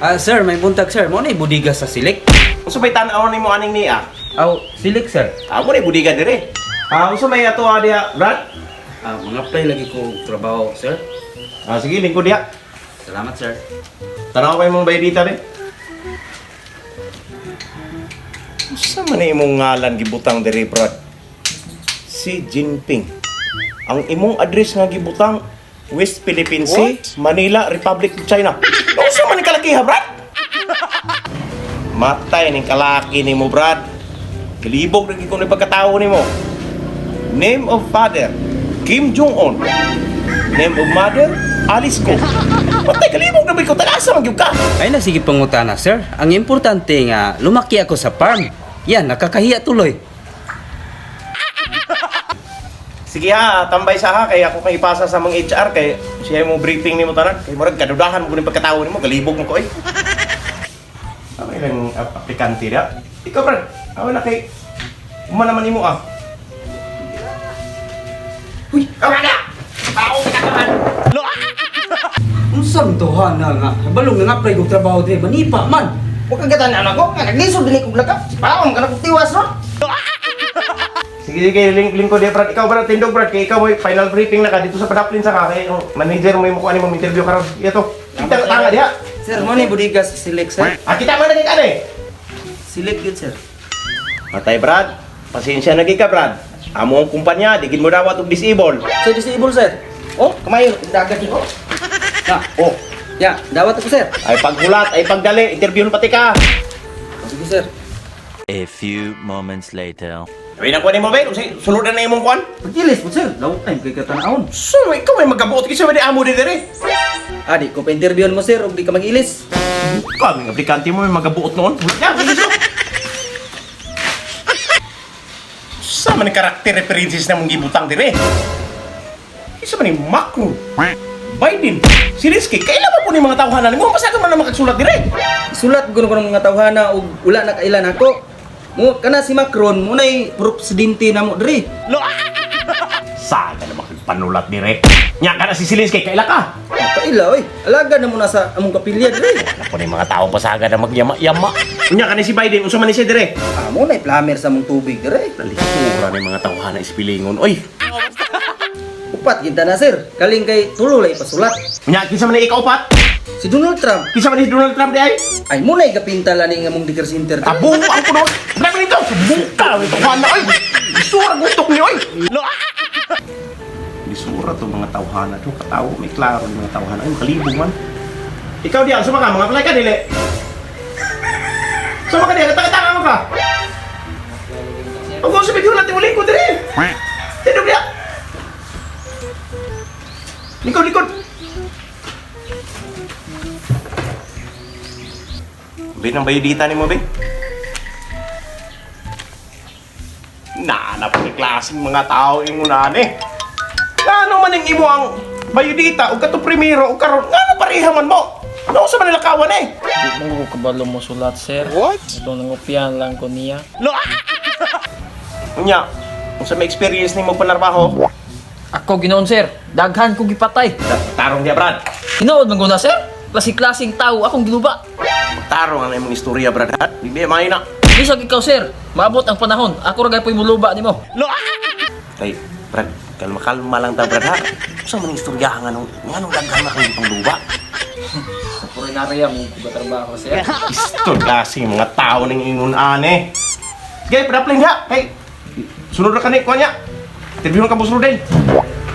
Ah, sir, may buntag, sir. Mo na budiga sa silik. Unsa may tan-aw nimo aning niya? Aw, silik, sir. Amo ni budiga dire. Ah, unsa may ato diha, Brad? Ah, mga apply lagi ko og trabaho, sir. Ah, sige, lingkod diha. Salamat, sir. Tanaw pa imong bayadita be. Unsa man ni imong ngalan gibutang dire, Brad? Si Jinping. Ang imong address nga gibutang West Philippine Sea, Manila, Republic of China. Unsa man ni kalakiha, Brad? Matay ning kalaki nimo, Brad. Kilibog lagi ko ni pagkatawo nimo. Name of father, Kim Jong-un. Name of mother, Alice Go. Patay, kalibog na ba ikaw? Tagasa man gyud ka. Ay na sige pangutana, sir. Ang importante nga lumaki ako sa farm. Yan, nakakahiya tuloy. Sige ha, tambay sa ha, kay ako kay ipasa sa mga HR kay siya mo briefing nimo tanan. Kay murag kadudahan mo kuning pagkatawo nimo, galibog mo ko oy. Ako ilang aplikante ra. Ikaw brad, awa na kay uma naman nimo ah. Uy, awa na. Tao ka naman. Unsa man to ha na nga? Balong nga apply og trabaho dire, manipa man. Huwag kang gatan anak ko, nga naglisod din kog lakap. Paon ka na kog tiwas ron. Sige, sige, link link ko di brad. Ikaw brad, tindog brad kay ikaw mo final briefing na ka dito sa Padaplin sa ka kay ang manager mo mo kuan mo interview karon. Iya to. Kita tanga diha. Sir, mo ni budiga sa silik, sir. Ah, kita man na kay kane. Silik gyud, sir. Matay Brad, pasensya na gid ka Brad. Amo ang kumpanya, di gid mo dawat og disable. Sir, disable, sir. Oh, kamayo dagat ko. Na, Oh, ya, dawat ako, sir. ay paghulat, ay pagdali, interview pati ka. Sige, sir. A few moments later. Ay nang kuan nimo be, unsay sulod na imong kuan? Pagkilis mo, sir. Lawak time kay katanahon. So, ikaw may magabuot kasi may amo di dire. Ah, di ko pa-interviewon mo, sir, og di ka mag-ilis. Kami aplikante mo may magabuot noon. Hulat na, bilis mo. Sa man ni karakter references na mong gibutang dire. Isa man ni Macron, Biden, Zelensky, kailan ba po ni mga tawhanan mo? Basta ka man na makagsulat dire. Sulat ko ng mga tawhana og wala na kailan ako. Mo kana si Macron mo nay presidente na mo diri. Saga na makagpanulat dire. Nya ka na si Zelensky, kaila ka? Kaila oy, alaga na mo na sa among kapilya diri. Ako ni mga tao pasaga na magyama-yama. Nya ka ni si Biden, unsa man ni siya dire? Ah, mo nay plumber sa among tubig diri. Nalisura ni mga tawhana ispilingon. Oy, Upat kinta na sir, kaling kay tulo lay pasulat. nya kinsa man ni ikaw pat? Si Donald Trump Kinsa man ni Donald Trump di ay? ay mo nay gapinta ni among digger center diri. Abo ang puno. Grabe nito. Buka ito kana oy. Lisura gutok ni oy. Lisura to mga tawhana to katawo may klaro ni mga tawhana ay makalibog man. Ikaw diyan suma ka mga apply ka dili. Suma ka diyan tanga mo ka. Pag sa video natin uling ko dire. Tindog diya. Likod, likod. Be, nang bayodita ni mo, be? Naanap ni klaseng mga tao yung unahan eh. Ngano man ang imo ang bayodita o kato primero o karon ngano pareha man mo? Ano sa manila kawan eh? Di mo ko kabalo mo sulat, sir. What? Ito nangopyahan lang ko niya. Unya, kung sa may experience nimo panarbaho, Ako ginoon, sir. Daghan ko gipatay. tarong diya Brad. Hinood man guna, sir. Klase-klaseng tao akong giluba. Tarong ang imong istorya Brad. Ha? Di ba may na. Bisag ikaw, sir. Maabot ang panahon. Ako ra gaypoy muluba nimo. Tay, Brad, kalma-kalma lang ta Brad ha. Sa man istorya nga nganong daghan na kang pangluba. Sa purinarya mo ko trabaho, sir. Isto klase mga tao ning ingon ane. Sige, padaplin ha. Hey, sunod na kani kuha niya. Interview ka mo sunod din.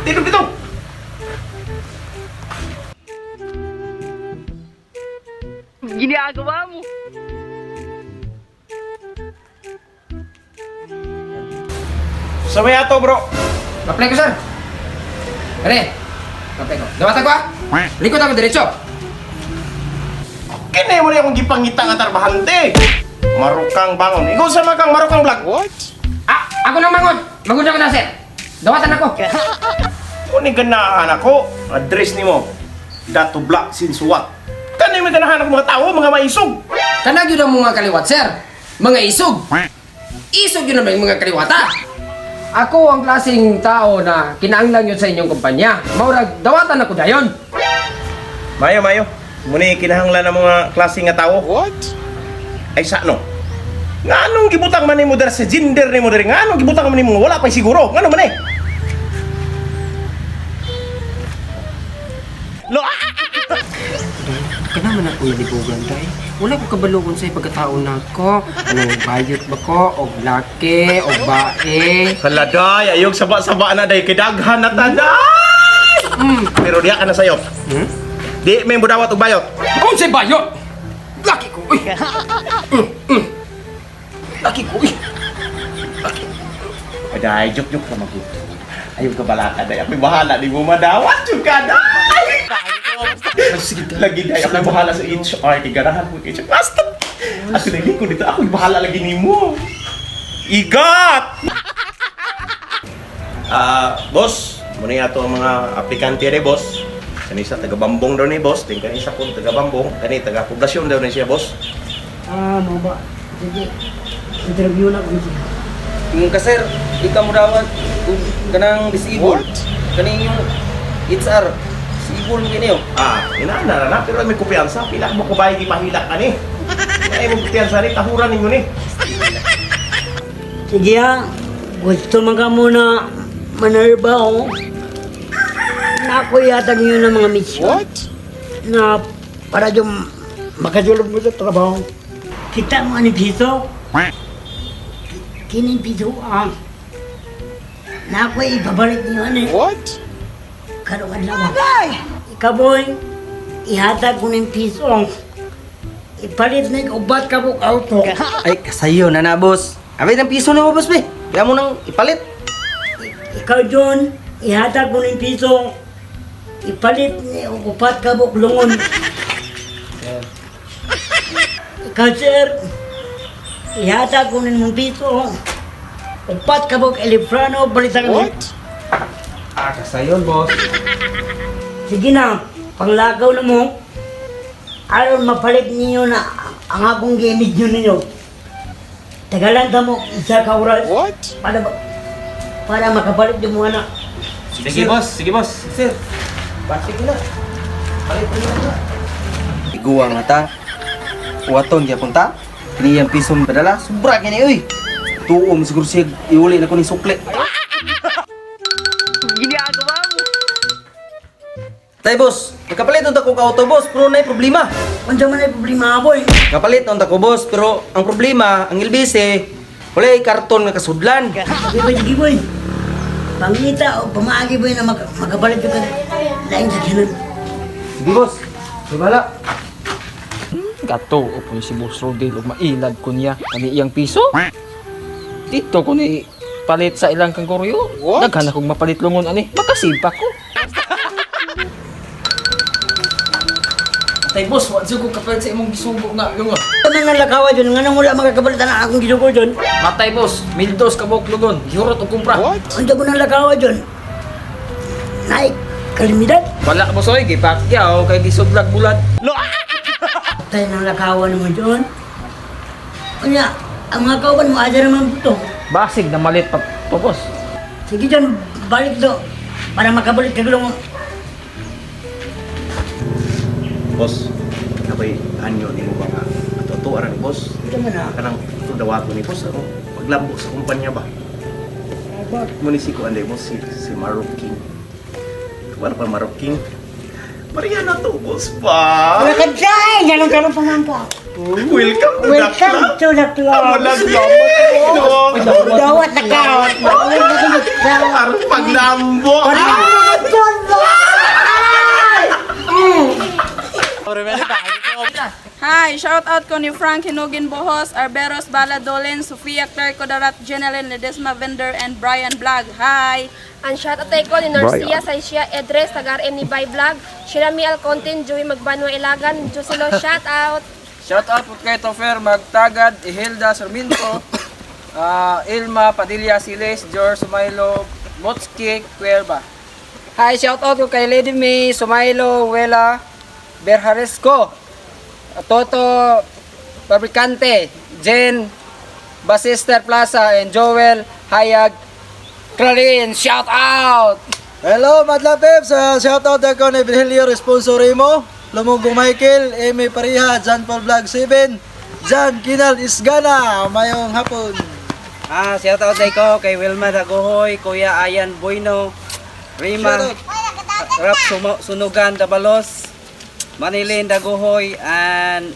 Dito dito. Ginagawa mo. Sa may ato, bro. Apply ko sir. Are. Apply ko. Dawatan ko ah. Likod ako diretso. Kini mo na akong gipangita nga tarbahante. Marukang bangon. Ikaw sa makang marukang vlog. What? Ah, ako nang mangon. Mangon ako na sir. Dawatan ako. Kung ni ganahan ako, address nimo. Dato Black Sinsuat. Kani may ganahan ako mga tao, mga maisog. Kana gyud ang mga kaliwat sir. Mga isog. Isog yun naman yung mga kaliwata. Ako ang klaseng tao na kinahanglan yun sa inyong kumpanya. Maurag, dawatan ako dayon. Mayo, mayo. Muni kinahanglan ng mga klase nga tao. What? Ay sa no. Nga anong gibutang man nimo diri sa gender nimo diri? Nga anong gibutang man nimo wala pay siguro? Ngano man eh? Lo Kana man ako nalibugan day. Wala ko kabalukon sa pagkatao na ko. Ano, bayot ba ko? O laki? O bae? Hala day, ayog saba-saba na day kay daghan na ta day. Pero diha ka na sayo. Hmm? Di may budawat og bayot. Unsay bayot? Laki ko, uy! Mm. Laki ko, uy! Aday, juk-juk ka maguto. Ayaw ka balaka day. Ako'y bahala di mo madawat jud ka day. Lagi day, ako'y bahala sa HR. Kay ganahan ko kay HR. Basta! Ako na lingkod dito. Ako'y bahala lagi nimo. Igat! Ah, boss, muna yato ang mga aplikante re, boss. Kani sa taga Bambong daw ni boss, din kani sa kun taga Bambong, kani taga Poblacion daw ni siya, boss. Ah, mo ba? Sige. Interview na ko siya. Yung ka sir, di ka mo dawat og kanang disabled. Kaning yung HR disabled mo kini oh. Ah, ina na na pero may kumpiyansa, pila mo kubay gipahilak ani. Ay mo kumpiyansa ni tahuran ninyo ni. Sige ha. Gusto man ka muna manarbaho. Nako yata niyo ng mga misyon. What? Na para yung makatulog mo sa trabaho. Kita mo ani piso? Kining piso ah. Nako ibabalik niyo ani. What? Karong adlaw. Ikaw boy, ihatag ko ng piso. Ipalit na ubat ka mo auto. Ay kasayo na na boss. Abay ng piso na mo boss be. Kaya mo nang ipalit. Ikaw, John, ihatag mo ng piso. Ipalit ni og upat ka buok lungon. Ikaw, sir, ihatag ko ng piso. Upat ka buok elefrano, balitan mo. Ah, kasayon, boss. Sige na, panglagaw na mo. Aron mapalit ninyo na ang akong gimid nyo ninyo. Tagalan ta mo isa ka oras. What? Para makapalit yung mga anak. Sige boss, sige boss. Sir, pasig na. Palit na na. Iguwa nga ta. Uwaton gyapon ta. Kini ang piso padala, sobra kini oy. Tuom siguro siya iuli na ko ni sukli. Ginagawa mo. Tay boss, nakapalit unta ko ka auto boss, pero naay problema. Unsa man ay problema boy? Kapalit unta ko boss, pero ang problema, ang LBC, wala ay karton nga kasudlan. Sige boy, sige boy. Pangita o pamaagi boy na makapalit yung laing sakyanan. Sige boss, bahala. Gato, o ni si Boss Rodel, ug mailad ko niya. Kani iyang piso. Dito ko ni palit sa ilang kangkuryo. Daghan akong mapalit lungon ani. Makasipa ko. Tay boss, wa jud ko kapalit sa imong gisugo nga lungon. Ano man ang lakawa dyan? Nga nang wala makakapalit na akong gisugo dyan. Matay boss, mildos ka buok lungon. Gihurot og kumpra. Unsa mo nang lakawa dyan? Naik kalimidad. Wala boss oy, gipakyaw kay gisudlag bulad. Tayo nang lakawa naman dyan. Unya, ang mga kauban mo, aja naman to. Basig na malit pa to boss. Sige dyan, balik do. Para makabalik ka gulong. Boss, abay anyo nimo ba nga ato ara ni boss. Ito man ah. Kanang ito dawato ni boss ano paglambok sa kumpanya ba. Muni si kuan day boss si Marok King. Wala pa Marok King. Pareha na to boss pa. Nakadya! Yan ang karong pamangka. Welcome to the Welcome club. to the club. Amo lagi. Dawat na ka. Aron paglambok. Hi, shout out ko ni Frank Hinugin Bohos, Arberos Baladolin, Sofia Claire Codarat, Jeneline Ledesma Vendor, and Brian Blag. Hi! Ang shout out ko ni Norcia Saishia Edres, taga RM ni Bay Vlog, Shirami Alcontin, Joey Magbanwa Ilagan, Joselo, shout out! Shout out po kay Tofer Magtagad, Ihilda Sarmiento, Ilma Padilla Siles, George Sumailo, Motski Cuerva. Hi, shout out ko kay Lady May, Sumailo, Wela, Berharesco, Toto Fabricante, Jen, Basister Plaza, and Joel Hayag Clarine, shout out! Hello, Madlang Peps! Shoutout ako ni Virgilio Responso Remo, Lumugo Michael, Amy Pariha, John Paul Vlog 7, John Kinal Isgana, mayong hapon. Shout out day ko kay Wilma Dagohoy, Kuya Ayan Bueno, Rima, Rap Sunugan Dabalos, Manilin Dagohoy, and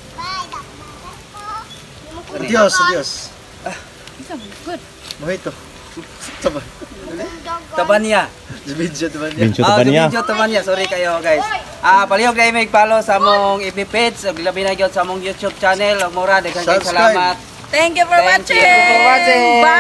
Adios, adios. Good. Mojito. Sabay. Tabanya. Video naman niya. Bincho Tabanya. Binjo Tabanya. Sorry kayo guys. Palihog na may follow sa among FB page, ug labi na gyud sa among YouTube channel. Ug mura, daghang kayong Subscribe. salamat. Thank you for Thank watching. you for watching. Bye.